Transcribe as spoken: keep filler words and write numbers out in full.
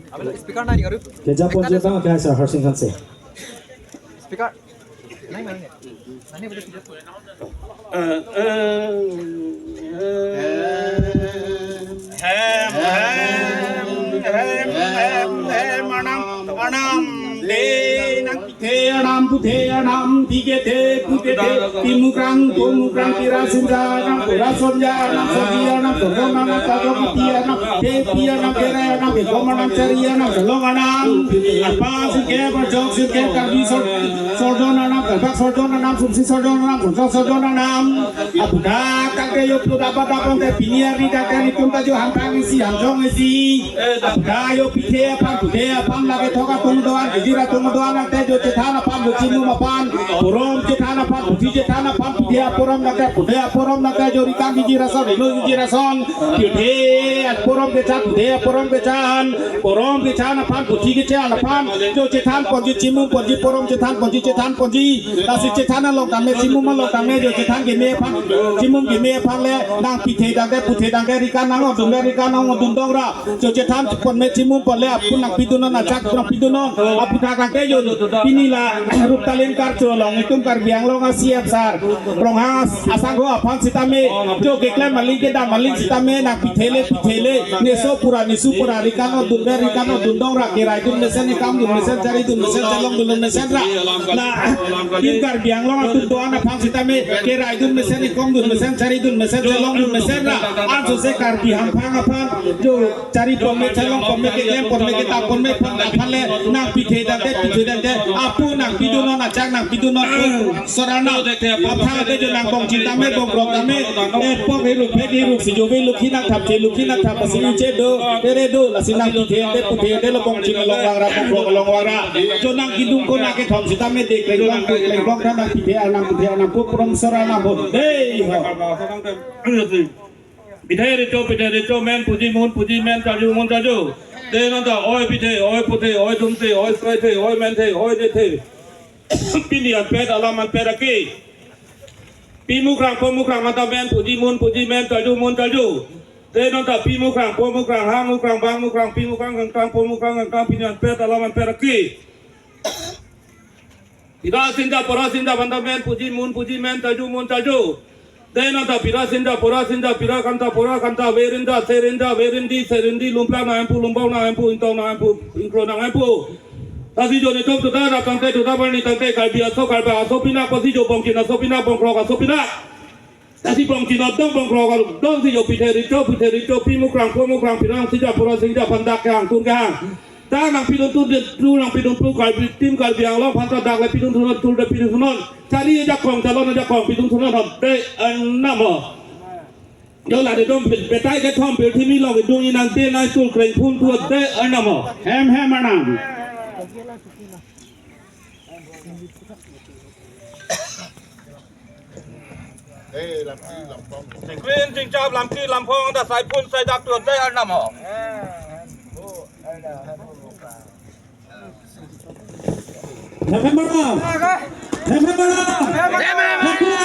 Speaker nai ni karu. Kejaponji abang ke Sir Harsing Hanse. Speaker. Nai mana ni? Nani boleh speaker? Eh, eh, eh. Hem, hem, hem, hem, hem, anam, anam, de, nang. Puthe anam, puthe anam, thikethe, puthethe, pimukrang, pomukrang, pirasinja anam, purasonja anam, sagi anam, sorjon anam, tajo piti anam, thepi anam, kere anam, kekom anam, chari anam, chelong anam, arpa sirkep, arjok sirkep, karbi sor-, sorjon anam, karbak sorjon anam, sumsi sorjon anam, sumsok sorjon anam, aputhak tangte jo plut abat apon te pini arni tangte nitum ta jo hamphang isi, hamjong isi. Aputhak jo pithe aphan, puthe aphan lake thok atum do-an, kejir atum do-an tangte jo chethan aphan, jo chimum aphan, porom chethan aphan, puthi chethan aphan, pithe aporom tangte, puthe aporom tangte jo rikang kejir ason, rino kejir ason, pithe aporom kechan, puthe aporom kechan, porom kechan aphan, puthi kechan aphan, jo chethan ponji, chimum ponji, porom chethan ponji, chethan ponji, lasi chethan along tame, chimum along tame, jo chethan keme aphan, chimum keme aphan le, nangpithe tangte, puthe tangte, rikang nangdun le, rikang nangdun dong ra. Jo chethan ponme chimum ponle apun nangpidunnon, achak nangpidunnon. Aputhak tangte jo pini la Ruptalin Karcho along itum Karbi Anglong a-C F sir Ronghang asangho aphan sitame, jo keklem aling kedam aling sitame nangpithe le, pithe le. Neso pura, nesu pura, rikang nangdun le, rikang nangdun dong ra, keraidun mesen, ekamdun mesen, charidun mesen, chelongdun mesen ra. La, itum Karbi Anglong atum do-an aphan sitame, keraidun mesen, ekamdun mesen, charidun mesen, chelongdun mesen ra. Ansose Karbi hamphang aphan jo chari ponme, chelong ponme, keklem ponme, ketap ponme aphan, aphan le nangpithe tangte, pithe tangte, apun nangpidunnon, achak nangpidunnon, sor anam. Aphang te jo nangbongchin tame, bongkrok tame, epok eruk, phek eruk, si jo ve lukhi nangthap, che lukhi nangthap, asi uche do, ere do, lasi nangpithe tangte, puthe tangte lo bongchin along vang ra, bongkrok along vang ra. Jo nangkedung ko nangkethom sitame de, klengrong, klengrong tha nangpithe anam, pithe anam pu porom sor anam bon. Dei ho. Pithe recho, pithe recho, men puji, mun puji, men charju, mun charju. De non ta, oi pithe, oi puthe, oi dumthe, oi kroithe, oi menthe, oi dethe. Pini anpet, alam anpet aki. Pimukrang, pomukrang, mata men puji, mun puji, men charju, mun charju. De non ta, pimukrang, pomukrang, hangmukrang, bangmukrang, pimukrang, kangkrang, pomukrang, kangkrang, pini anpet, alam anpet aki. Pirasinja, purasinja, banda men puji, mun puji, men charju, mun charju. De non ta pirasinja, purasinja, pira kanta, pura kanta, verinja, serinja, verindi, serindi, lumplang nanghemphu, lumbong nanghemphu, ingtong nanghemphu, ingkro nanghemphu. Lasi jo netum tuta rap tangte, tuta barni tangte, Karbi aso, Karbi aso pinak, pasi jo bongchin aso pinak, bongkrok aso pinak. Lasi bongchin adong, bongkrok adong si jo pithe recho, pithe recho, pimukrang, pomukrang, pirasinja, purasinja, pandak kehang, tun kehang. Ta nangpidun tun, tun nangpidun tun, Karbi, tim Karbi Anglong aphan ta dak le pidun thunon, tul le pidun thunon. Chari ajakong, chelong ajakong, pidun thunon, de anam ho. Jo la de dom, betai kethom, pirthe mi long, dung inang de nai tul kreng phun thu, de anam ho. Hem hem anam. Chingkrin chingchap lamki lamphong ta sai phun sai dak tu, de anam ho. Hem hem anam. Hem hem anam.